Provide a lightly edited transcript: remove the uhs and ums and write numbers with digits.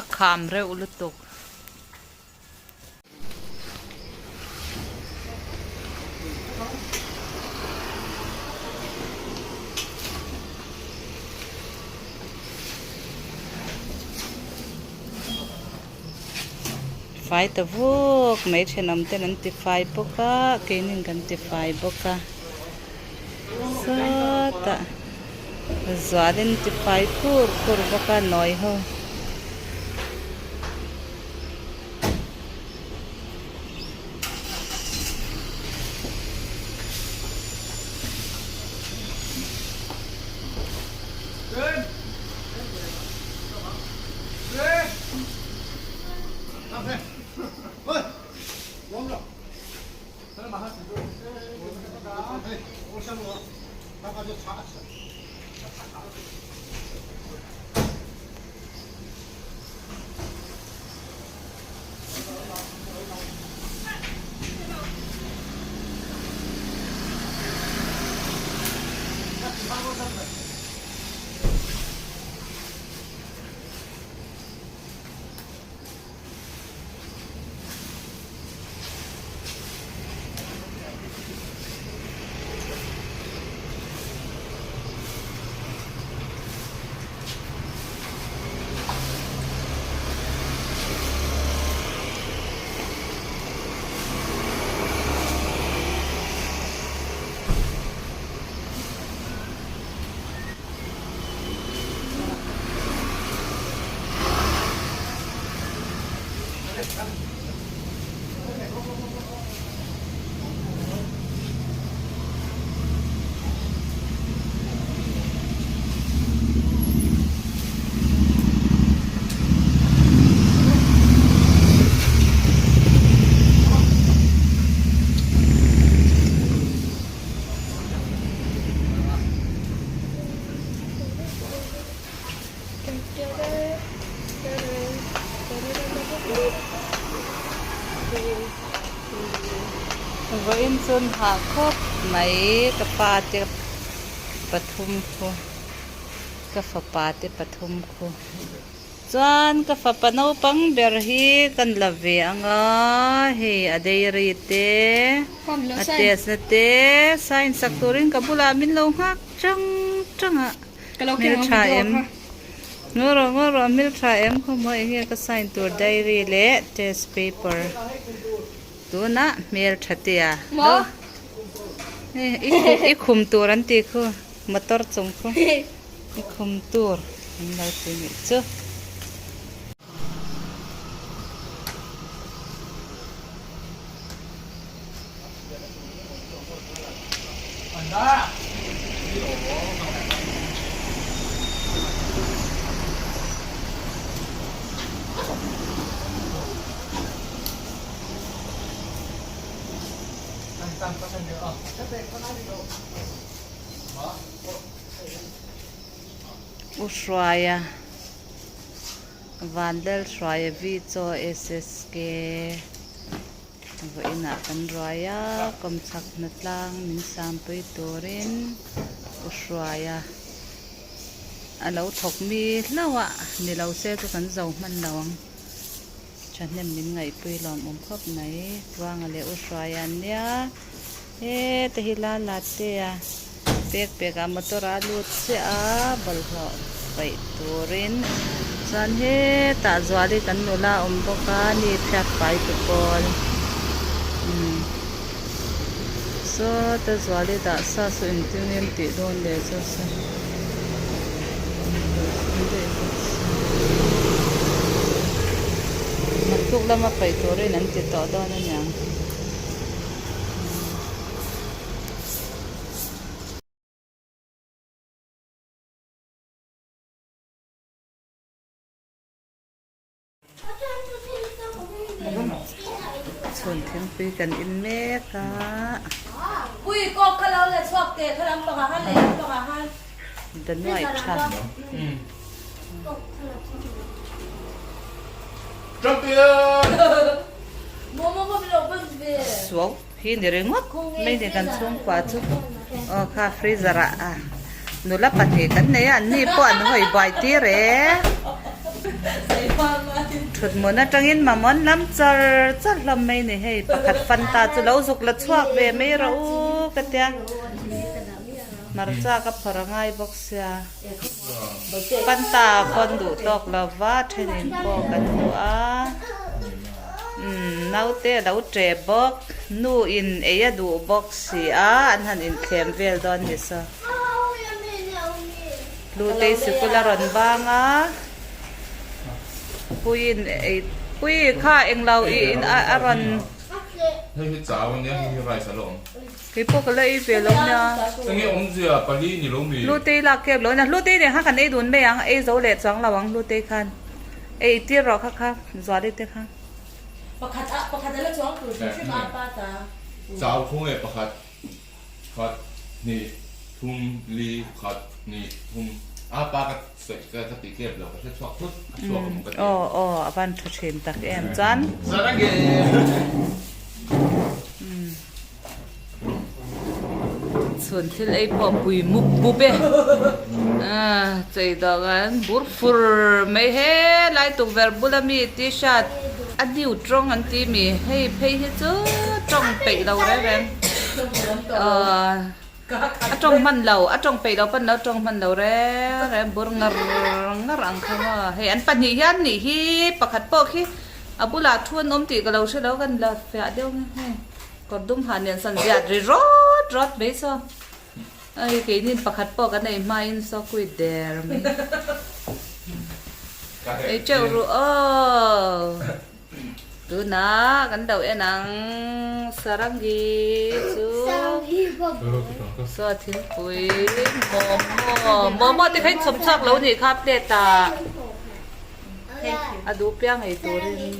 A kham reuh lutuk. Fai ta vuk mai thenawm ten an ti fai bawk a keinin kan ti fai bawk a sawtah zualin an ti fai kur kur bawk a nawi ho. Vawiin chuan hah khawp mai ka pa te pathum khu ka fapa te pathum khu chuan ka fapa naupang ber hi kan la ve ang a hei a dairy te a test na te sign sak turin ka bulah min lo nghak chang chang a. Hmeltha em? Ngaw rawh ngaw rawh hmeltha em khawmaw enge ka sign tur diary leh test paper tunah hmeltha te a i khum tur an tih khu motor chung khu i khum tur an lo ti nih chu. U Hruaia Vandal Hruaia vi chaw SSK Vawiinah kan ruai a, kawmchhak hnatlang min sampui turin u hruai a, a lo thawk mi hlauh a, ni lo se chu kan zo hman lo ang. Thahnem min ngaihpui lawmawm khawp mai, Tluanga leh u hruai an nia, heta hi la la te a, pek pek ah motor ah a lut chiah a, bawlhhlawh paih turin chuan hetah Zuali kan nula a awm bawk a ni phiat fai tu pawl umm sawta Zuali dah sa chu engtin nge an tih dawn le chu se naktuk lama paih turin an ti tawh dawn aniang. Chhun thingpui kan in mek a. Danuai tha. Suau hi ni ringawt mai ni kan chhungkua chu aw kha freezer ah nula pahnih kan nei a an ni pawh an hawi buai tir e. Thut hmun atangin mamaw'n lam char char hlawm mai ni hei pakhat fanta chu lo zuk la chhuak ve mai rawh u ka tia hmarcha ka phawrh a ngai bawk sia fanta pawn duh tawk lo va thenin pawh kan duh a umm naute a lo ṭe bawk nu in ei a duh bawk si a an han inthlem vel dawn ni saw Hlutei sikul a rawn bang a. Puiin ei pui kha englo i in a rawn. Hei hi chau ania hei hi rice a la awm. Kei pawh ka la ei ve lo nia. Enge awmzia pali ni lo mi. Hlutei lak kep lo nia Hlutei nen khan kan ei dun mai ang ei zo leh chuang lo ang Hlutei khan ei tir rawh kha kha Zuali te kha. Pakhat a pakhat a la chuang tur hrim hrim a pa ta. Chau khawnge pakhat. Khat, hnih, thum, li, khat, hnih, thum. A pa ka sawi ka ka ti tlep lo, ka hre chhuak thut, a chhuak a maw ka ti. Aw aw a van tha thin tak em chuan. Sarange. Chhun thil ei pawh pui mup mup e. Chei dawh an bur fur mai he lai tukverh bula mi t-shirt a new tawng an ti mi hei phei hi chu tawng peih lo reng reng a tawng hman lo a tawng peih lo pawn lo tawng hman lo reng reng bur ngar ngar ang kha maw hei an pahnih hian nih hi pakhat pawh khi a bulah thu an awm tih ka lo hre lo kan la fiah deuh ang e hei kawr dum ha nen san ziat ri rawt rawt mai saw. Hei keinin pakhat pawh kan ei hmain saw kuit der mai. Ei teuh ruh aw. Tunah kan lo en ang Sarangi chu saw thingpui momo momo te kha in chhawm chhuak lo nih kha plate ah a duh piang ei turin.